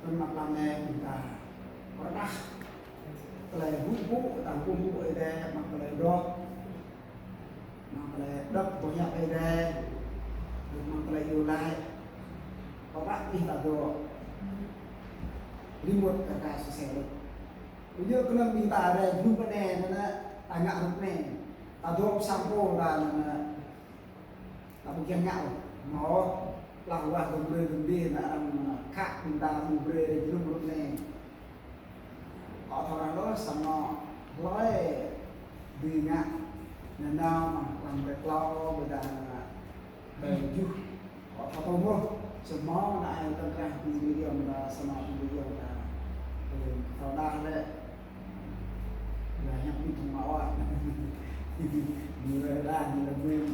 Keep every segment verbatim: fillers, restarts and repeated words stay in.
Mơ̆ng anai ƀing ta pơrơđah tơlơi huĭ pŭ, ta huĭ pŭ Ơi Adai, mă tơlơi dŏ, mă tơlơi dŏ boh hiăp Ơi Adai, mă tơlơi iâu laĭ. Pơpă ƀing ta dŏ rĭm wơ̆t kơ ka sơsel. Ƀu djơ̆ kơnơ̆ng ƀing ta rai jơnum anai, anŭn ta ngă hrup anai. Ta dŏ pơsăm pô ta anŭn, ta ƀu kiăng ngă ôh. Hmâo, lah wah gơ̆m brơi gơ̆m dih, anŭn arăng khă ƀing ta ƀu brơi rai jơnum hrup anai. Kâo thâo arăng ôh, samơ̆ hlơi ƀing ngă nanao mă lăm ƀơi klâo, ƀơi anŭn tơjuh. Kâo thâo tơmŭh, samơ̆ anai tơkrah ƀing ƀing yơh mơ̆n ta, samơ̆ ƀing ƀing yơh mơ̆n ta. Ơ, thâo đah lĕ. Lah hiăp ƀing thâo mă wah. Ñu lĕ đah, ñu lĕ ƀing.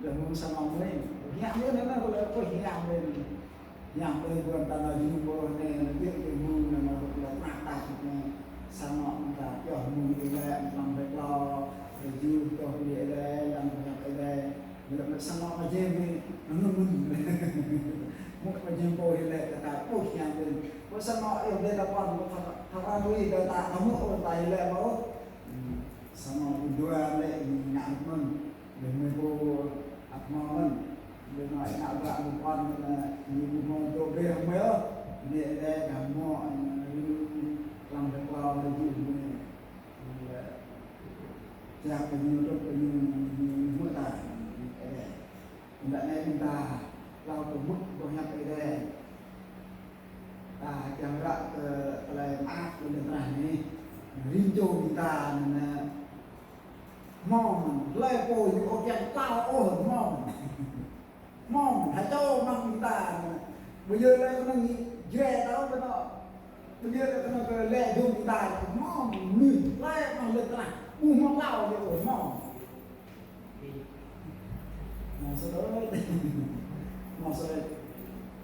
Lĕ mơ̆ng samơ̆ ƀing. Hiăp ƀing anŭn, lĕ kâo hiăp ƀing. Yang ơi, ƀuôn ta nao jơnum ƀơi anai, anŭn biă kơ mơ̆ng anŭn, anŭn hrup lĕ prăk ta hrup anai. Samơ̆ mơ̆ng ta pioh mơ̆ng Ơi Adai, mơ̆ng lăm ƀơi klâo, rơjuh pioh mơ̆ng Ơi Adai, lăm ƀơi hiăp Ơi Adai. Mơ̆ng lĕ samơ̆ pơjing mơ̆ng, anŭn mơ̆ng. Mơ̆ng pơjing pô Ơi Adai, ta ta pô yang ƀing. Mơ̆ng samơ̆ Ơi Adai ta pơ̆n, mơ̆ng ta, ta pơ̆n lui, ta ta, ta mơ̆ng ta Ơi Adai mơ̆n. Hmm. Samơ̆ ƀing dua lĕ ñu ngă mơ̆n. Lĕ mơi pô ăt hmâo mơ̆n. Lĕ anai ngă ƀă mơ̆n pơ̆n mơ̆n, ñu ƀu hmâo dŏ bĕ hmâo. Lĕ Ơi Adai gah hmâo, ñu lăm ƀơi klâo lĕ jing mơi. Lĕ jak kơ ñu, dŏ kơ ñu, ñu hmâo ta, Ơi Adai. Ƀing ta anai ƀing ta, hlâo kơ mŭt boh hiăp Ơi Adai. Ta kiăng ră kơ tơlơi mơak kơ lŏn tơnah anai. Rĭm čô ƀing ta anŭn, hmâo mơ̆n, hlơi pô ñu ôh kiăng pơklaih ôh, hmâo mơ̆n. Hmâo mơ̆n, ha čô mơ̆ng ƀing ta anŭn. Ƀu djơ̆ lĕ kơnơ̆ng Jrai ta ôh, ƀu djơ̆ lĕ kơnơ̆ng kơ lĕ jum ƀing ta, hmâo mơ̆n, hlơi mơ̆ng lŏn tơnah, ƀu hmâo pơklaih ôh, hmâo mơ̆n. Mơ̆ng sơđơi. Mơ̆ng sơđơi.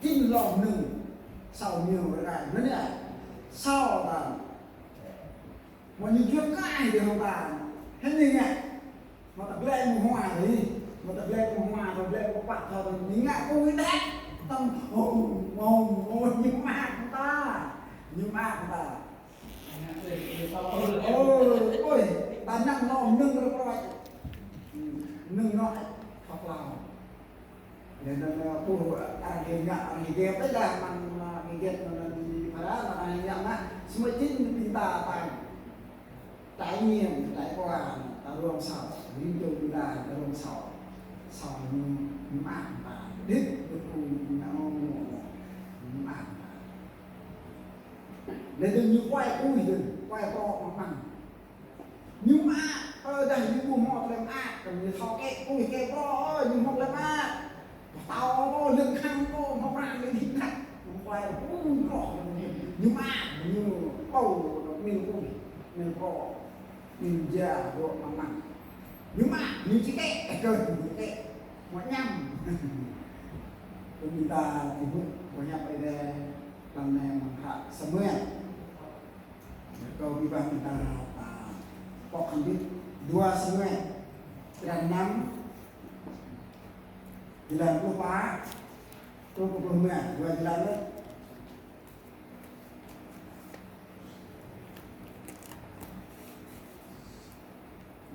Kin lŏm nưng. Sao ñu rơđah. Anŭn yơh. Sao ta. Mơ̆ng ñu juăt kơ ai dih hŏng ta. Hơnĭ ngă. Mơ̆ng ta glĕ mơ̆ng hua dih. Mơ̆ng ta glĕ mơ̆ng hua, ta glĕ mơ̆ng păk, ta glĕ mơ̆ng ngă kơ wĭ đĕt. Tơm, ô, ô, ô, ñu mă ta. Ñu mă ta. Ôi, ôi, ta năng nao nưng rơkơi. Nưng nao, thâo klâo. Lĕ anŭn, ơ, ƀuh arăng hơnga, arăng hơget, tơdah mơ̆n, ơ, hơget mơ̆n, ơ, đi phara, arăng hơnga mă, samơ̆ jing ƀing ta, ta. Trải nghiệm, trải qua, ta rông sao, rĭm čô ƀing ta, ta rông sao. Sao ñu, ñu mă ta, đĭt, đĭt, ñu mă ta. Lĕ dơ̆ng ñu kuai ui dơ̆ng, kuai prŏ mă mơ̆n. Ñu mă, ơ, dah ñu ƀu hmâo tơlơi mơak, kơ ñu thâo kĕ ui kĕ prŏ, ơ, ñu hmâo tơlơi mơak. Tâo kơ lưng khăng kơ hmâo pran lưng hĭ khăng. Ñu kuai ui prŏ, ñu mă, ñu pô, mil ui, mil prŏ, mil ja, dŏ mă mơ̆n. Ñu mă, ñu či kĕ, kơ ñu kĕ, mă ñăm. Kơ ƀing ta či hmư̆ boh hiăp Ơi Adai, amăng anai mơ̆ng hră Samuel. Kâo ƀuh ƀing ta, ta pŏk hăng ƀĭt dua Samuel, črăn năm, jơlan pluh pă, truh kơ pluh rơma, dua jơlan lĕ.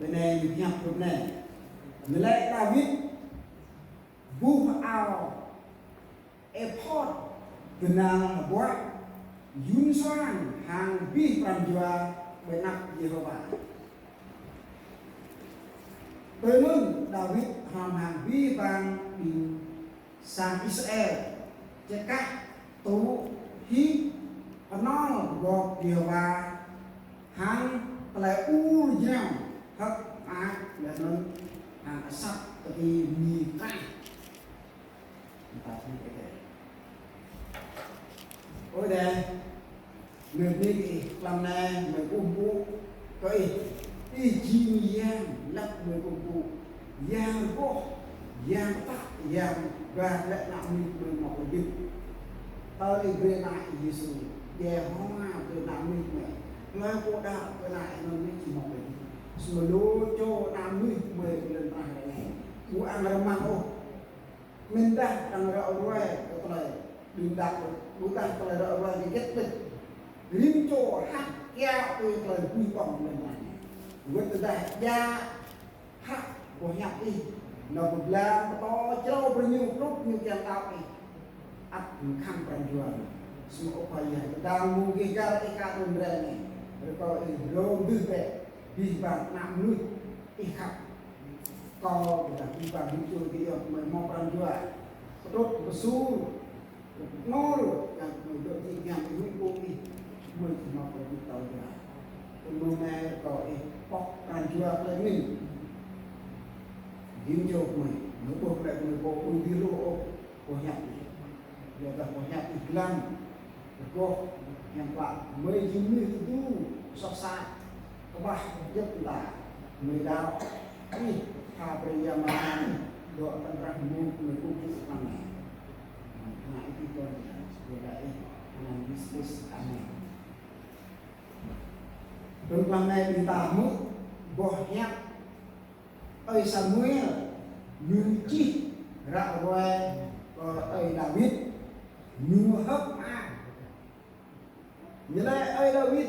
Ƀơi anai ñu pơhiăp hrup anai. Ñu laĭ Dawid buh ao êphôt gơnal hơbuă, yun suang hăng abih pran jua ƀơi anăp Yêhôwa. Tui anŭn Dawid hrŏm hăng abih bang ƀing sang Israel čơkă tŭ hĭ kơnol gŏp Yêhôwa hăng tơlơi ur jrao hơ̆k mơak, laih anŭn hăng asăp tơki mơni krah. Ơ Adai, mơi bơni kơ Ih, mlam anai mơi kơkuh pơpŭ kơ Ih, Ih jing Yang lăp mơi kơkuh pơpŭ, Yang rơgoh, Yang pơtă, Yang ba lĕ ană mơnuih mơi mơ̆ kơdip. Tơl Ih brơi Ană Ih Yêsu, Yêhôwa brơi ană mơnuih mơi, hlơi pô đaŏ kơ Ană Ih anŭn mơi či mơ̆ kơdip. Samơ̆ lu čô ană mơnuih mơi lŏn tơnah ră anai ƀu ăng rơmang ôh. Mơ̆n dah arăng ră ruai kơ tơlơi đing đak, Ƀôdah tơlơi ră ruai hơget đôč. Rĭm čô hăt kiaŏ tui tơlơi ƀuh ƀơ̆ng lĕ mơ̆n. Wơ̆t tơdah djă hă boh hiăp ih, nao pơblang pơtô črâo brơi ñu, hrup ñu kiăng đaŏ ih. Ăt khăng pran jua. Samơ̆ ơ Khua Yang, tơdang mơ̆ng gih găl ih ka đun rai anai. Rơkâo ih rông dih bĕ, abih bang ană mơnuih ih khăp. Kâo ƀôdah abih bang rĭm čô gih yơh mơi hmâo pran jua. Pơtrut pơsur. Nol, yang mơi dŏ jing yang ih huĭ pô ih, mơi či hmâo pơmĭn tơlơi jua. Tơl mơ̆ng anai rơkâo ih pŏk pran jua tơlơi mĭn. Gim jŏk mơi, mơi ƀuh lĕ mơi pô ƀu dih lu ôh, boh hiăp ih. Yua dah boh hiăp ih glan, rơgoh, yang klă, mơi jing mơnuih tơdu, soh sat. Kơƀah djŏp ta, mơi đaŏ, ih, tha brơi Yang Bơngăt, dŏ tơdrah mơ̆ng mơi kơkuh pơpŭ amăng anai. Anai ih pi tuan, yua dah ih, anăn Yêsu Krist. Amen. Tơl amăng anai ƀing ta hmư̆ boh hiăp ơi Samuel, ñu čih ră ruai kơ ơi Dawid, ñu hơ̆k mơak. Ñu laĭ ơi Dawid,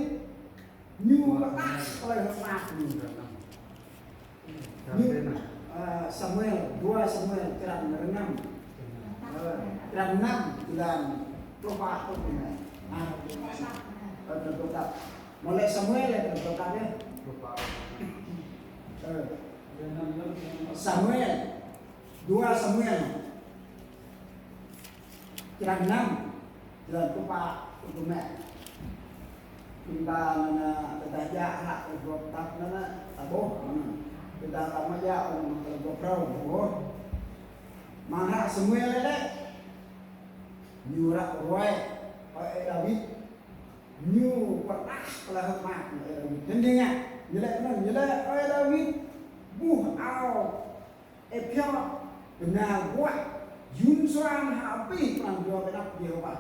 ñu pơtă tơlơi hơ̆k mơak ñu. Ñu, ơ, Samuel, dua Samuel, črăn rơnăm. Ơ, črăn năm, jơlan pluh pă tŭ anai. Ơ, črăn pluh pă. Mơ̆ laĭ Samuel yơh, črăn pluh pă yơh. Ơ, Samuel, dua Samuel. Črăn năm, jơlan pluh pă, pluh rơma. Ƀing ta anŭn, tơdah djă hră Tơlơi Pơgop tăp anŭn, ta ƀuh, tơdah ta mă djă anŭn Tơlơi Pơgop phrâo, ta ƀuh. Amăng hră Samuel lĕ, ñu ră ruai, ơi Dawid, ñu pơtă tơlơi hơ̆k mơak, ơi Dawid. Anŭn ñu ngă, ñu laĭ anŭn, ñu laĭ ơi Dawid, ƀuh ao Êphôt, bơnal guă, yun suang hăng abih pran jua ƀơi anăp Yêhôwa.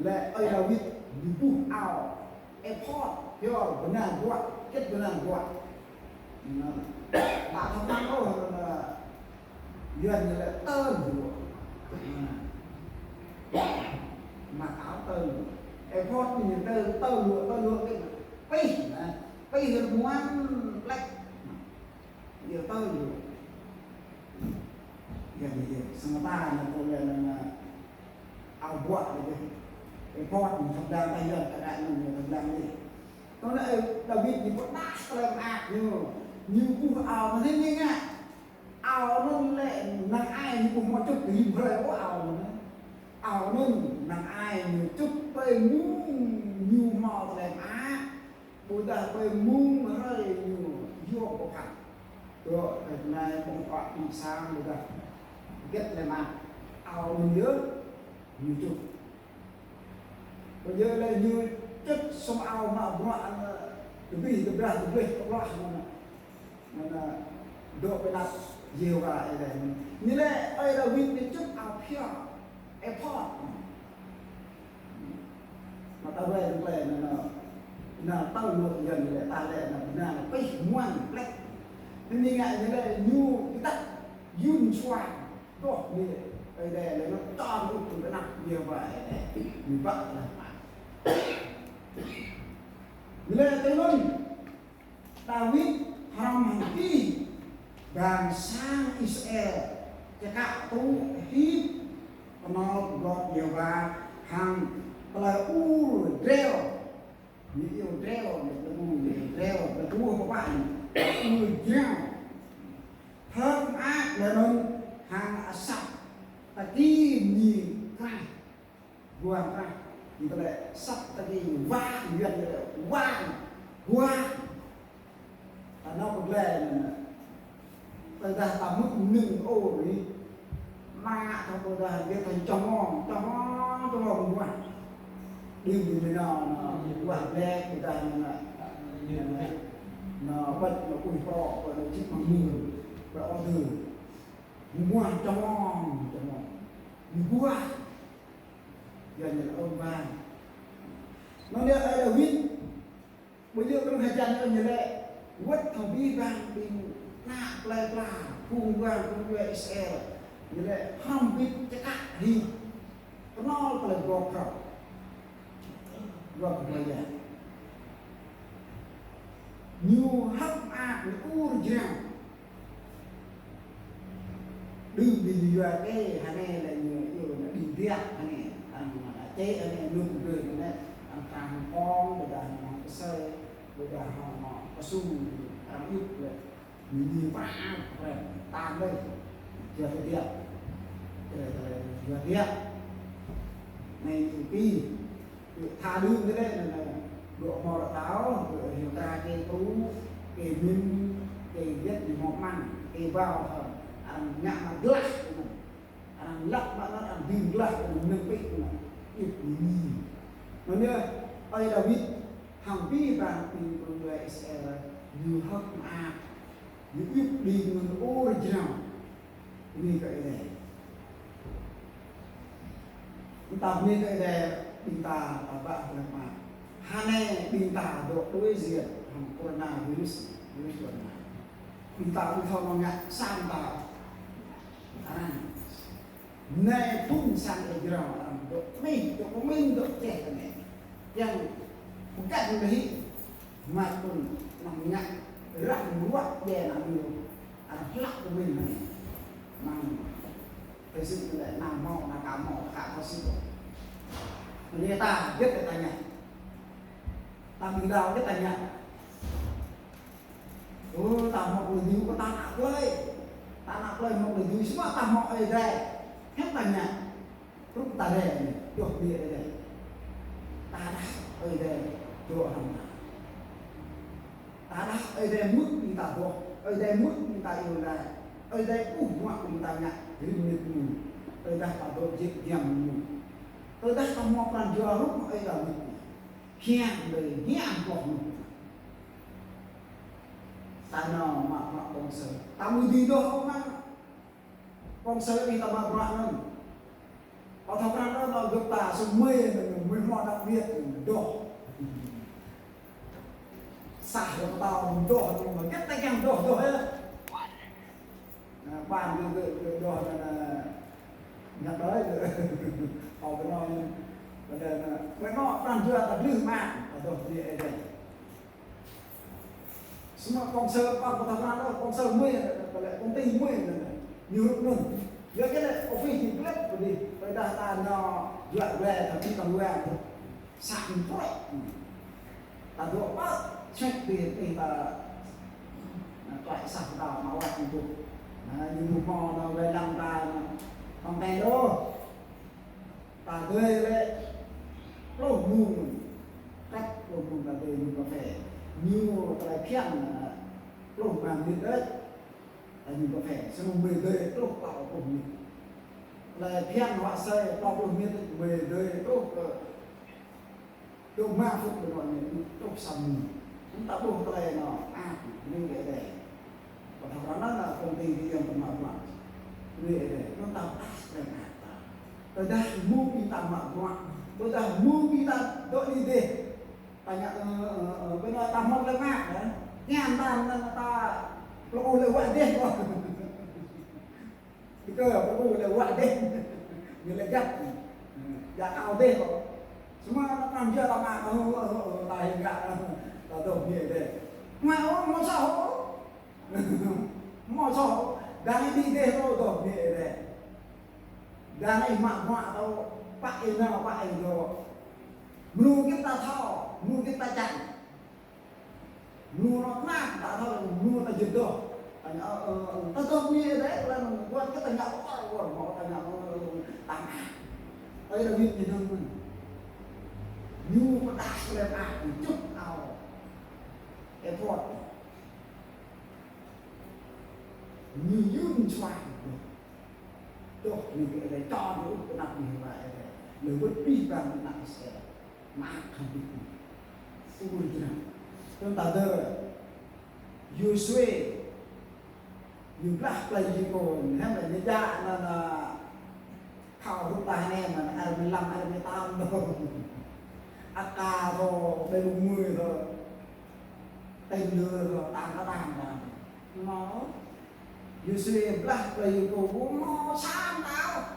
Lĕ ơi Dawid ñu ƀuh ao Êphôt, pioh bơnal guă, hơget bơnal guă. Anŭn, ta thâo mơ̆n ôh, anŭn, Yuan ñu laĭ tơl luă. Anŭn. Mă ao tơl luă. Êphôt ñu tơl, tơl luă, tơl luă kơ pih, anŭn. Pih rơmuăn plĕč. Yua tơl luă. Yua anŭn yơh. Samơ̆ ta anŭn tơl anŭn, anŭn ao buă anŭn yơh. Êphôt ñu thâo đang ta Yuan ta đang anŭn ñu thâo đang yơh. Tơl anŭn, ơ, Dawid ñu pơtă tơlơi mơak ñu. Ñu ƀuh ao anŭn hĭ ñu ngă. Ao anŭn lĕ năng ai ñu ƀu hmâo čŭt rĭm hrơi ôh ao anŭn. Ao anŭn năng ai ñu čŭt ƀơi mông ñu hmâo tơlơi mơak, ƀôdah ƀơi mông hrơi ñu yom pơphan. Tơl hrơi anai ƀơ̆ng huă ƀing sang ƀôdah hơget tơlơi mơak, ao anŭn yơh ñu čŭt. Ƀu djơ̆ lĕ ñu čŭt sum ao mă bruă anŭn, tơbih tơbrah tơbleh tơblah anŭn. Anŭn, anŭn, dŏ ƀơi anăp Yêhôwa Ơi Adai. Ñu laĭ ơi Dawid ñu čŭt ao pioh, êphôt. Mă ta wai tơlơi anŭn, anŭn, anŭn tơl luă Yuan ñu laĭ, ta laĭ anŭn bơnal pih rơmuăn plĕč. Anŭn ñu ngă ñu laĭ ñu pơtă yun suang. Dŏ ñu laĭ, Ơi Adai laĭ anŭn čon ƀuh tui ƀơi anăp Yêhôwa Ơi Adai. Ñu ƀă tơlơi mơak. Ñu laĭ tui anŭn, Dawid hrŏm hăng abih bang sang Israel čơkă tŭ hip kơnol pơgop Yêhôwa hăng tơlơi ur dreo. Ñu iâu dreo, ñu tơgŭ, ñu iâu dreo, tơgŭ pơpă ñu, ur dreo. Hơ̆k mơak laih anŭn hăng asăp tơkĭ ñu kraih. Guah mơ̆n, ñu tơlơi sat tơkĭ wang, Yuan tơlơi wang, guah. Ta nao pơglai anŭn. Tơdah ta mŭt mơnơ̆ng ôh anai, mă ta pơdah gơ̆ ta čơmong, čơmong, čơmong guah. Đing đing mơnơ̆ng, guah blek, tơdah anŭn, anŭn, anŭn, ƀăt, anŭn, kuih prŏ, anŭn, čip mơnơ̆ng, prŏ ôh tơ. Guah čơmong, čơmong. Guah. Yuan ñu laĭ ôn hòa. Anŭn yơh ơi Dawid, ƀu djơ̆ kơ hơjăn ôh ñu laĭ, wơ̆t hăng abih bang ƀing ană plei pla, phung wang, phung djuai Israel. Ñu lĕ hrŏm bĭt čơkă hĭ. Kơnol tơlơi gŏp hrŏm. Gŏp hrŏm yơh. Ñu hơ̆k mơak, ñu ur jrao. Đưm đĭ ñu yua kơ hơnai lĕ ñu iâu anai đing diă hơnai. Arăng čĕ hơnai nŭk gơ̆ hơnai. Arăng kơ̆ng kông, ƀôdah hơnai kơsơi, ƀôdah hơnai kơsu, arăng yŭp lĕ. Ñu ñu pơang, pơang, tam lĕ. Yua kơ diă. Yua kơ diă. Anai ñu pĭ. Yua tha đưm tơlơi anai, anai. Dŏ hmâo rơkâo, dŏ hyu kra kơ pru, kơ mĭn, kơ viet ñu hmâo mơ̆n, kơ bao hă. Arăng ngă mă glah anai. Arăng lăp mă anŭn, arăng đing glah anŭn, mơnơ̆ng pĭ anŭn. Yua ñu ñu. Anŭn yơh, ơi Dawid, hăng abih bang ƀing pô Israel, ñu hơ̆k mơak. Ñu yŭp đing anŭn ur jrao. Bơni kơ Ơi Adai. Ƀing ta bơni kơ Ơi Adai, ƀing ta, ta ƀă hrŏm mơak. Hơnai ƀing ta dŏ đối diện hăng coronavirus, virus corona. Ƀing ta ƀu thâo mơ̆ng ngă sang ta. Arăng. Anai phun sang ơi jrao arăng dŏ mih, dŏ pơmĭn, dŏ čeh kơ anai. Yang pơkă ñu lĕ hĭ, mă phun năng ngă, răng ruă djai nao ñu, arăng hlăk pơmĭn anai. Mơ̆ng tơlơi sĭt lĕ nao hmâo, nao ka hmâo, ka thâo sĭt. Anai ta, hơget ta ngă. Ta ƀing đaŏ hơget ta ngă. Ơ, ta hmâo tơlơi djru kơ ta ană plơi. Ta ană plơi hmâo tơlơi djru, samơ̆ ta hmâo Ơi Adai. Hơget ta ngă. Truh ta rai anai, dŏ bĕ Ơi Adai. Ta đaŏ Ơi Adai dŏ hrŏm ta. Ta đaŏ Ơi Adai mơ̆k ƀing ta dŏ. Ơi Adai mơ̆k ƀing ta iâu laĭ. Ơi Adai ƀuh mă ƀing ta ngă rĭm mơnit ñu. Tơdah ta dŏ jĕ giăm ñu. Tơdah ta hmâo pran jua hrup mơ̆ng Ơi Dawid. Hiam đơi, hiam boh ñu. Ta nao mă bruă công sở. Ta mơ̆ dưi dŏ ôh mơ̆n. Công sở anai ta mă bruă anŭn. Pơthâo krăn anŭn, anŭn gơ̆p ta sum mơi anŭn, mơi hmâo đặc biệt anŭn, dŏ. Sah lơ̆m ta dŏ anŭn, mơ̆ gơ̆p ta kiăng dŏ, dŏ yơh. Anai, ƀan gơ̆, gơ̆, gơ̆ dŏ anŭn, anŭn, ngă đơi gơ̆. Ơ, ƀơi anŭn, ƀơi anŭn, ƀơi anŭn, pran jua ta glưh mă, ta dŏ bĕ Ơi Adai. Samơ̆ công sở, pơkă ta pơkă ta pơkă ta pơkă ta mơi, ta lĕ công ty mơi anŭn, ñu hrup anŭn. Yua kơ lĕ office ñu glĕt pơ adih, tơdah ta nao juă glĕt, ta ƀu ta luar. Sa ñu pơkă. Ta dŏ pơ, check đi, đi ta, na, tơlơi sah ta mă wăt ñu. Na, ñu hmâo, na, wai lăng ta, na, hăng tơlơi dŏ. Ta dơi lĕ pluh mông, kăt pluh mông ta dơi ñu kơphê. Ñu tơlơi phiăn, ơ, pluh mơnit đôč, ta ñu kơphê. Samơ̆ mơi dơi truh klâo pluh mơnit. Tơlơi phiăn huă asơi klâo pluh mơnit, mơi dơi truh kơ dua rơma phút ƀơi anŭn ñu truh sa mông. Anŭn ta ƀuh tơlơi anŭn, ăh, ñu kơ Ơi Adai. Pơthâo krăn anŭn, anŭn công ty đi yang pơmă mă. Ñu kơ Ơi Adai, anŭn ta pơtă tơlơi mơak ta. Tơdah mơ̆ng ƀing ta mă bruă, tơdah mơ̆ng ƀing ta dŏ đi dêh. Ta ngă, ơ, ơ, ơ, ƀơi anŭn ta hmâo tơlơi mơak, ơ. Kiăng ta anŭn ta pơkŏn lĕ wă dêh kơ. Ƀiă kơ pơkŏn lĕ wă dêh. Ñu lĕ găt. Găt ao dêh kơ. Samơ̆ anŭn pran jua ta mă, ơ, ơ, ơ, ta hing găt, ơ, ta dŏ bĕ dêh. Mă ôh, hmâo soh ôh. Hmâo soh ôh. Dang ih đi dêh ôh, dŏ bĕ dêh. Dang ih mă bruă ôh, pă ih nao, pă ih dŏ. Mơnuih git ta thâo, mơnuih git ta čang. Mơnuih anŭn mơak, ta thâo, mơnuih ta jơdŏh. Ta ngă, ơ, ơ, ơ, ta dŏ bĕ dêh, lăng wăt kơ ta ngă, ơ, ơ, ơ, ta ngă, ơ, ơ, ơ, ta mă. Ơi Dawid ñu anŭn mơ̆n. Ñu pơdah tơlơi mơak, ñu čŭt ao. Êphôt. Ñu yun čuang. Dŏ, ñu kơ Ơi Adai, čŏ ñu ŭt pơanăp ñu hơmâo Ơi Adai. Lĕ wơ̆t abih bang ană Israel. Mă hăng ƀing ñu. Ur jrao. Tơdah ta dơi Yôsuê, ñu blah plei Yêrikô, hiam lĕ ñu djă anŭn, anŭn, thâo hrup ta anai mơ̆n, arăng mơlăm, arăng mơtam dŏ. Aka dŏ, ƀơi mông mơi dŏ. Tên lửa dŏ, tang ka tang tang. Mơ̆ Yôsuê blah brơi ñu pô, ƀu hmâo sa mơta ôh.